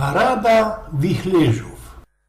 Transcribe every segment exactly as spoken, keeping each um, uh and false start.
Parada wichlerzōw.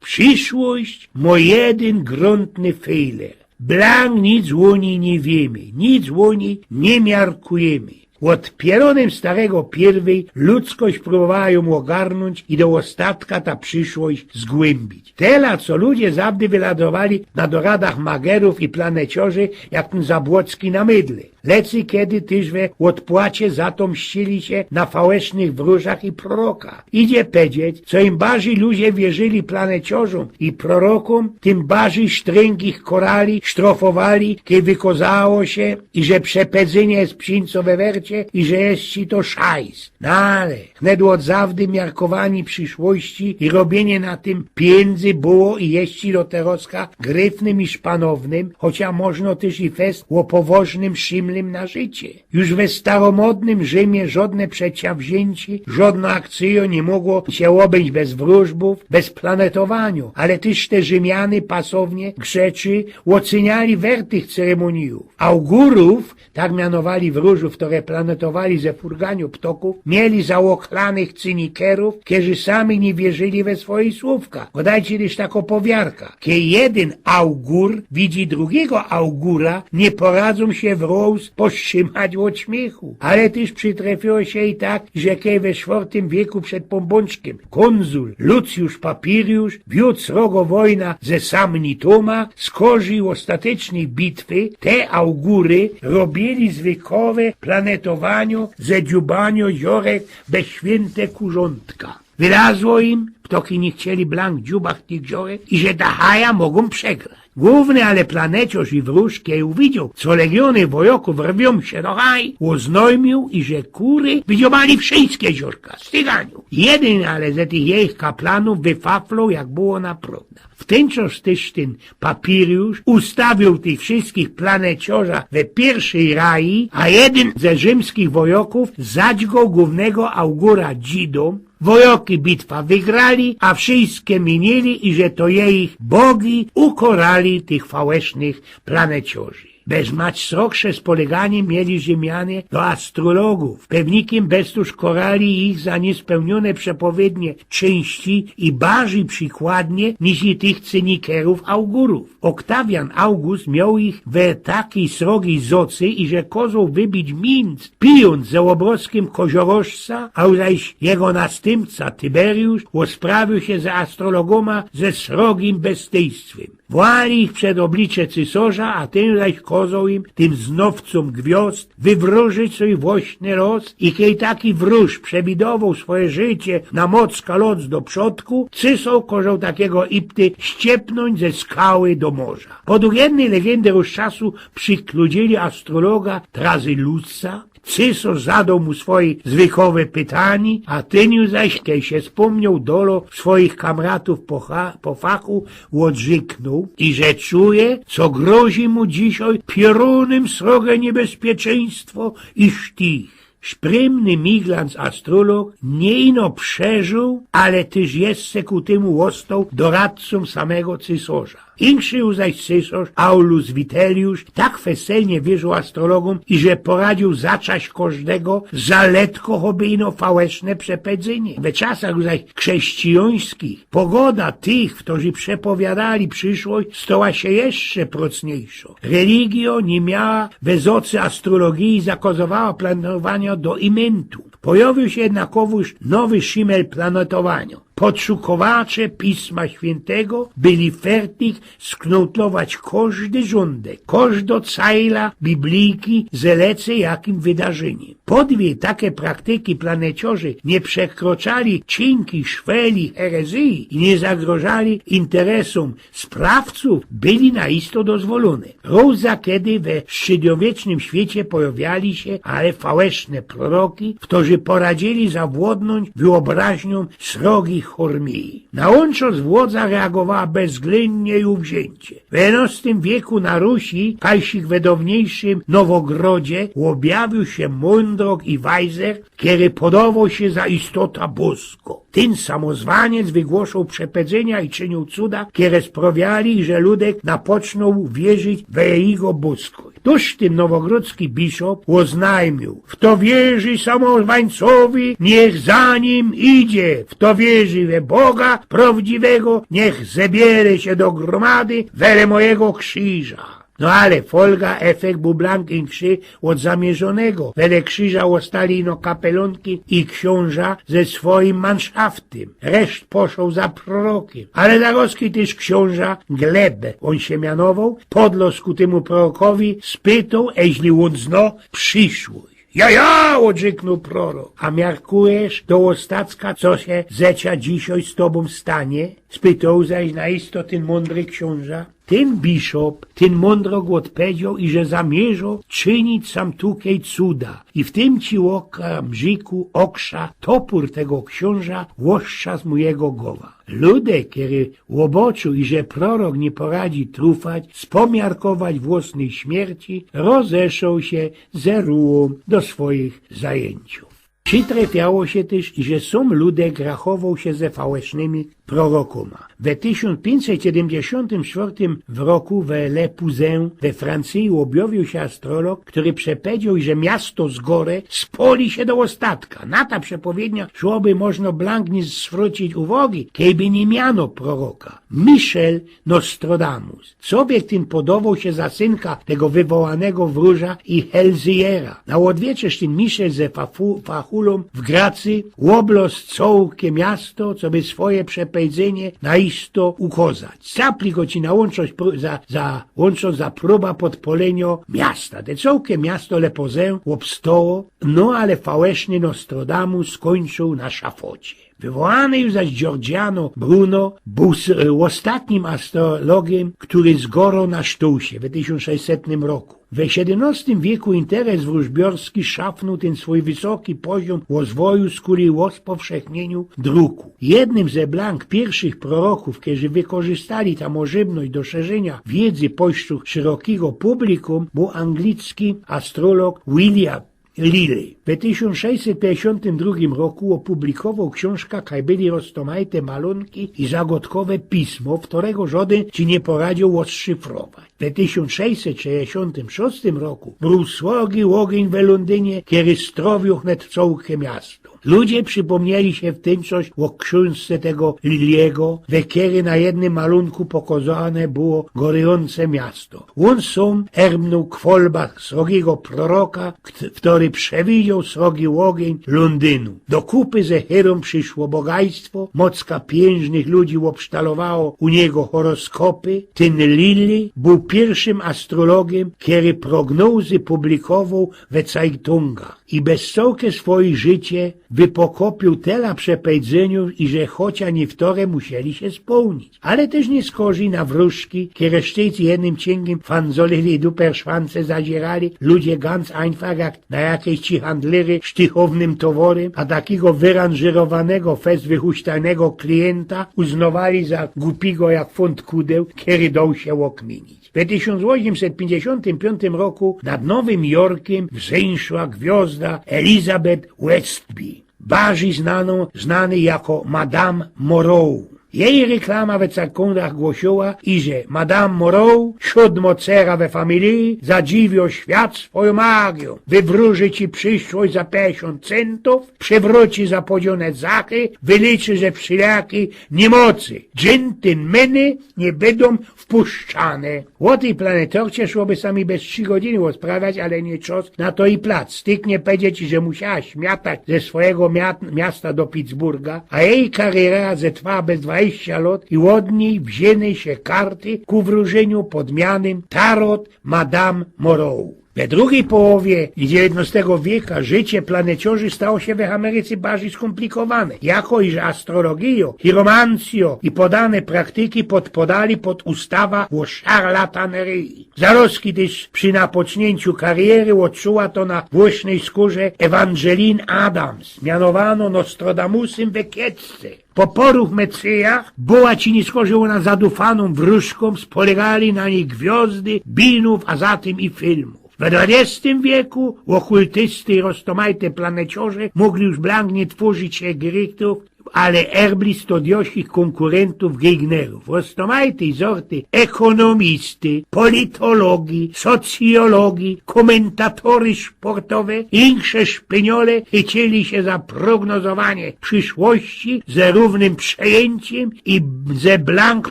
Prziszłość mo jedyn gruntny fejler. Blank nic ô nij niy wiymy, nic ô nij niy miarkujymy. Ôd pierōnym starego piyrwyj ludzkość prōbowała jōm ôgarnōńć i do ôstatka ta prziszłość zgłymbić. Tela, co ludzie zawdy wyladowali na doradach magerōw i planeciorzy, jak tyn Zabłocki na mydle. Lecy kedy tyż we ôdpłacie za to mścili sie na fałesznych wrōżach i prorokach. Idzie pedzieć, co im barzij ludzie wierzyli planeciorzōm i prorokōm, tym barzij sztrynk ich korali, sztrofowali, kej wykozało sie, iże przepedzynie je przińco we wercie, iże je ci to szajs. No ale, wnet ôd zawdy miarkowaniy prziszłości i robiynie na tym pijyndzy było i je ci do teroska gryfnym i szpanownym, chocia możno tyż i fest ô powożnym szimlim na życie. Już we staromodnym Rzymie żodne przedsiywziyncie, żodno akcyjo niy mogło sie ôbyńć bez wrōżbōw, bez planetowaniŏ, ale tyż te Rzymiany pasownie, grzeczy, ôcyniali wert tych ceremonijōw. Augurōw, tak mianowali wrōżōw, ftore planetowali ze furganiŏ ptokōw, mieli za ôchlanych cynikerōw, kerzy sami niy wierzyli we swoje słōwka. Godajcie tyż takŏ powiarka. Kej jedyn augur widzi drugigo augura, niy poradzōm sie wrōz powstrzimać ôd śmiychu. Ale tyż przitrefiło sie i tak, że kej we sztwŏrtym wieku przed Pōnbōnczkiym kōnsul Lucjusz Papiriusz wiōdł srogo wojna ze Samnitōma, skorzij ôstatecznyj bitwy te augury robiyli zwykowe planetowaniŏ ze dziubaniŏ ziŏrek bez świynte kurzątka. Wylazło im, ptoki niy chcieli blank dziubać tych ziŏrek, iże ta haja mogōm przegrać. Głōwny ale planeciŏrz i wrōż, kej uwidzioł, co legiōny wojŏkōw rwiōm sie do haj, ôznojmiōł, iże kury wydziubali wszyjske ziŏrka, z tyganiu. Jedyn ale ze tych jejich kaplanōw wyfafloł, jak było naprŏwdã. W tyn czas tyż tyn Papiriusz ustawiōł tych wszyjskich planeciŏrza we piyrwszyj raji, a jedyn ze rzimskich wojŏkōw zadźgoł głōwnego augura dzidą. Wojŏki bitwa wygrali, a wszyjske miynieli, iże to jejich bogi ukorali tych fałesznych planeciŏrzi. Bez mać srogsze spoleganiy mieli Rzymianie do astrologōw. Pewnikim bez tōż korali ich za niyspełniōne przepowiednie czyńści i barzij przikładnie niż i tych cynikerōw augurōw. Oktawian August mioł ich we takij srogij zocy, iże kozoł wybić miync, pijōnc ze ôbrozkim koziorożca, a zaś jego nastympca Tyberiusz ôsprawiōł sie ze astrologōma ze srogim bestyjstwym. Wōłali ich przed ôblicze cysŏrza, a tyn zaś kozoł im, tym znōwcōm gwiŏzd, wywrōżyć swōj włŏsny los i kej taki wrōż przewidowoł swoje życie na moc kalŏc do przodku, cysŏr kozoł takigo ipty ściepnōńć ze skały do morza. Podug jednyj legiyndy rōz czasu przikludzili astrologa Trazylusa, cysŏrz zadoł mu swoje zwykowe pytanie, a tyn ju zaś, kej sie spōmnioł dolo swojich kamratōw po, po fachu, ôdrzyknōł, iże czuje, co grozi mu dzisiŏj piyrōnym srogie niebezpieczeństwo i sztich. Szprymny miglanc astrolog niy ino przeżōł, ale tyż jeszcze ku tymu ôstoł doradcōm samego cysŏrza. Inszy ju zaś cysŏrz, Aulus Vitellius, tak feselnie wierziōł astrologōm, iże poradziył zaczaś kożdego za letko choby ino fałeszne przepedzynie. We czasach ju zaś krzescijańskich pogoda tych, ftorzy przepowiadali prziszłość, stoła sie jeszcze procniyjszŏ. Religijŏ niy miała we zocy astrologijij zakŏzowała planetowaniŏ do imyntu. Pojawiōł sie jednakowōż nowy szimel planetowaniŏ. Podszukowacze Pisma Świyntego byli fertich sknotlować kożdy rzōndek, kożdŏ cajla Biblijki ze lecy jakim wydarzyniym. Podwie take praktyki planeciŏrze niy przekroczali ciynki szweli herezyji i niy zagrożali interesōm sprawcōw, byli na isto dozwolōne. Rōz za kedy we średniowiecznym świecie pojawiali sie ale fałeszne proroki, ftorzy poradziyli zawłodnōńć wyobraźniōm srogich hormiyji. Na ônczŏs władza reagowała bezwzglyndnie i uwziyncie. W jedenŏstym wieku na Rusi, kajsik we dŏwniyjszym Nowogrodzie, ôbjawiōł sie mōndrok i wajzer, kery podowoł sie za istota bōskõ. Tyn samozwaniec wygłŏszōł przepedzynia i czyniył cuda, kere sprawiali, że ludek napocznōł wierzić we jego bōskość. Tōż tyn nowogrōdzki biszop ôznajmiōł: „Fto wierzi samōwańcowi, niych za nim idzie. Fto wierzi we Boga prŏwdziwego, niych zebierze sie do grōmady wele mojigo krziża”. No ale folga, efekt bōł blank inkszy ôd zamierzōnego. Wele krziża ôstali ino kapelōnki i ksiōnża ze swojim manszaftym. Reszt poszoł za prorokiym. Ale zarozki tyż ksiōnża Gleb, ôn sie mianowoł, podlŏzł ku tymu prorokowi, spytoł, eźli ôn znoł przyszłość. „Ja, ja”, ôdrzyknōł prorok. „A miarkujesz do ôstacka, co sie zecia dzisiej z tobōm stanie?” spytoł zaś na isto tyn mōndry ksiōnża. Tyn biszop, tyn mōndrok ôdpowiedzioł, iże zamierzoł czynić sam tukej cuda. I w tym ci ôkamrziku ôkrza topōr tego ksiōnża, ôstrzazł mu jego gowa. Ludek, kery ôbŏcził, iże prorok niy poradzi trufać, spomiarkować włosnyj śmierci, rozeszoł sie ze rułōm do swojich zajyńciōw. Przitrefioło sie tyż, iże sōm Ludek rachowoł sie ze fałesznymi prorokōma. We tysiōnc piyńćset siedymdziesiōntym sztwŏrtym roku we Le Pouzin we Francyji ôbjawiył sie astrolog, kery przepowiedzioł, iże miasto z gore spoli sie do ôstatka. Na ta przepowiednia szłoby możno blank niy zwrōcić uwŏgi, kejby niy miano proroka. Michel Nostradamus. Cowiek tyn podowoł sie za synka tego wywołanego wrōża i helzyjera. Na ôdwieczysz tyn Michel ze fafu-, fachulōm w Gracyji ôblŏzł cołke miasto, coby swoje przepowiedzynie na isto ukozać. Zapli go ci na łōnczŏść prō-, za, za łōnczŏść za prōba podpolynio miasta. Te cołke miasto Le Pouzin ôbstŏło, no ale fałeszny Nostradamus skōńczōł na szafocie. Wywołany już zaś Giorgiano Bruno bōł s-, e, ôstatnim astrologym, kery zgoroł na sztōłsie we tysiōnc sześćsetnym roku. We siedymnŏstym wieku interes wrōżbiŏrski szafnōł tyn swōj wysoki poziōm ôzwoju skuli ôspowszechnieniu druku. Jednym ze blank piyrszych prorokōw, kerzy wykorzystali ta możebność do szerzynia wiedzy pośród szerokigo publikōm, bōł anglicki astrolog William Lilly. We tysiōnc sześćset piyńćdziesiōntym drugim roku ôpublikowoł ksiōnżka „Kaj byli roztōmajte malōnki i zagŏdkowe pismo, ftorego żŏdyn ci niy poradzioł ôzszyfrować”. We tysiōnc sześćset sześćdziesiōntym szōstym roku bōł srogi ôgiyń we Lōndynie, kery strŏwiył wnet cołke miasto. Ludzie przipōmnieli sie w tym czosie ô ksiōnżce tego Lilly'ego, we kerej na jednym malōnku pokazane było gorejōnce miasto. Ôn sōm erbnōł kwolba srogigo proroka, kt-, ftory przewidzioł srogi ôgiyń Lōndynu. Do kupy ze chyrōm prziszło bogajstwo, mocka piyńżnych ludzi ôbsztalowało u niego horoskopy. Tyn Lilly bōł piyrszym astrologym, kery prognōzy publikowoł we cajtōngach. I bez cołke swoje życie wypokopiōł tela przepowiedzyniōw, iże chocia niy wtore musieli sie spełnić. Ale tyż niy skorzij na wrōżki, kere sztyjc jednym ciyngiym fandzolili dupy szwance zadzierali, ludzie ganz ajnfach jak na jakeś ci handlery sztychownym toworym, a takigo wyranżyrowanego, fest wyhuśtanego kliyenta uznŏwali za gupigo jak fōnt kudeł, kery doł sie ôkminić. We tysiōnc ôziymset piyńćdziesiōntym piōntym roku nad Nowym Jorkiym wzyńszła gwiŏzda Elizabeth Westby, barzij znanōm, znanyj jako Madame Moreau. Jeji reklama we cajtōngach głosyła, iże Madame Moreau, siōdmŏ cera we familiji, zadziwiŏ świat swojōm magiōm, wywrōży ci prziszłość za piyńćdziesiōnt cyntōw, przewrōci zapodziōne zachy, wylyczy ze wszeliyakij niymocy. Dżintylmeny niy bydōm wpuszczane. Ô tyj planetorce szłoby sami bez trzi godziny ôsprawiać, ale niy czas na to i plac. Styknie pedzieć, iże musiała śmiatać ze swojigo mia-, miasta do Pittsburga, a jeji kariera zetrwała bez dwadziścia lŏt i ôd nij wziyny sie karty ku wrōżyniu pod mianym Tarot Madame Moreau. We drugij połowie dziewiyntnŏstego wieka życie planeciŏrzy stało sie we Ameryce barzij skōmplikowane, jako iż astrologijŏ, chiromancjŏ i podobne praktyki podpodali pod ustawa ô szarlataneryji. Zarozki tyż przi napoczniynku kariery ôdczuła to na własnyj skōrze Evangeline Adams, mianowanŏ Nostradamusym we Kiecce. Po porōch mecyjach była ci niskorzij ôna zadufanōm wrōżkōm, spolygali na nij gwiŏzdy binōw, a za tym i filmōw. We dwadziestym wieku ôkultysty i roztōmajte planeciŏrze mogli już blank niy twōrzić sie grychtōw, ale erbli stodiośnich kōnkuryntōw, gejgnerōw. Roztōmajtej zorty ekōnōmisty, politologi, socjologi, kōmentatory szportowe i insze szpyniole chycili sie za prognozowanie prziszłości ze rōwnym przejyńciym i ze blank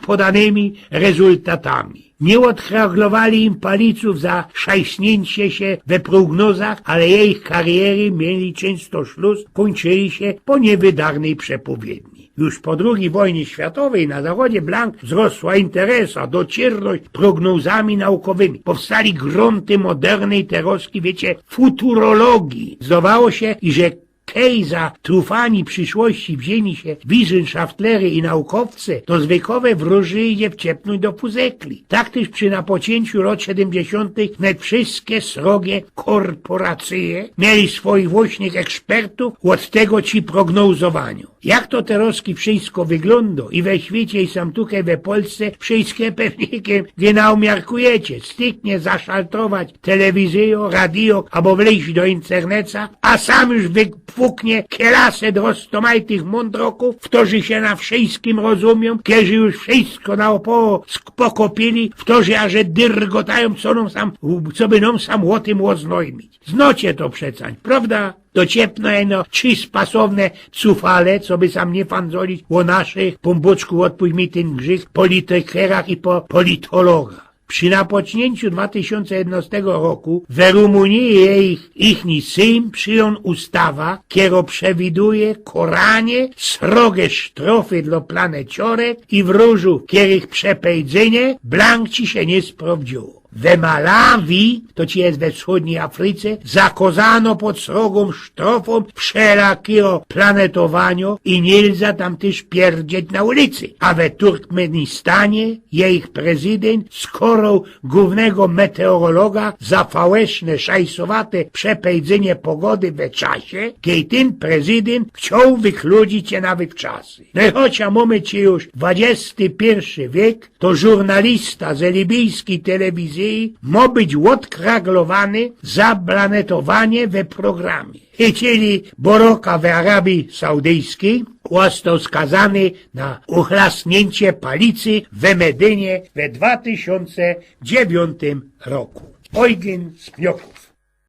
podanymi rezultatami. Niy ôdkraglowali im palicōw za szajsniyńcie sie we prognozach, ale jejich kariery mieli czynsto szlus, kōńczyli sie po niewydarnyj przepowiedni. Już po drugij wojnie światowyj na zachodzie blank wzrosła interesa, dociyrność prognozami naukowymi. Powstali grōnty modernyj terŏzki, wiycie, futurologii. Zdowało sie, iże kej za trufanie prziszłości wziyni sie wiszenszaftlere i naukowce, to zwykowe wrōże idzie wciepnōńć do puzekli. Tak tyż przi napoczynku lŏt siedymdziesiōntych wnet wszyjske srogie korporacyje mieli swojich własnych ekspertōw ôd tego ci prognozowaniŏ. Jak to terŏzki wszyjsko wyglōndo i we świecie, i sam tukej we Polsce, wszyjske pewnie genau miarkujecie. Styknie zaszaltować telewizyjŏ, radijŏ, abo wlejś do interneca, a sam już wypuknie kielasy roztōmajtych mōndrokōw, kerzy sie na wszyjskim rozumiōm, kerzy już wszyjsko naokoło sk-, pokopiyli, kerzy aże dyrgotajōm, co nōm sam, co by nōm sam ô tym ôznojmić. Znŏcie to przecań, prŏwda? Dociepnōm ino trzi spasowne cufale, co by sam niy fandzolić ô naszych, Pōnbōczku, ôdpuść mi tyn grzych, politkerach i po-, politologach. Przi napoczynku dwa tysiōnce jedynŏstego roku we Rumuniji jejich, ichni Sejm przijōn ustawa, kerŏ przewiduje kŏranie srogie sztrŏfy dlŏ planeciŏrek i wrōżōw, kerych przepejdzynie blank ci sie niy sprŏwdziło. We Malawi, to ci je we wschōdnij Afryce, zakŏzano pod srogōm sztrŏfōm wszelakijŏ planetowaniŏ i niy mŏżno tam tyż pierdzieć na ulicy. A we Turkmenistanie jejich prezydynt skaroł głōwnego meteorologa za fałeszne, szajsowate przepejdzenie pogody we czasie, kej tyn prezydynt chcioł wykludzić je nawet w czasy. No i chociŏż mōmy ci już dwudziesty piyrszy wiek, to żurnalista ze libijskij telewizyje mŏ być ôdkraglowany za planetowanie we programie. I czyli Boroka we Arabii Saudyjskij ôstoł skazany na uchlasniyncie palicy we Medynie we dwa tysiōnce dziewiyntym roku. Eugyn Smiokōw.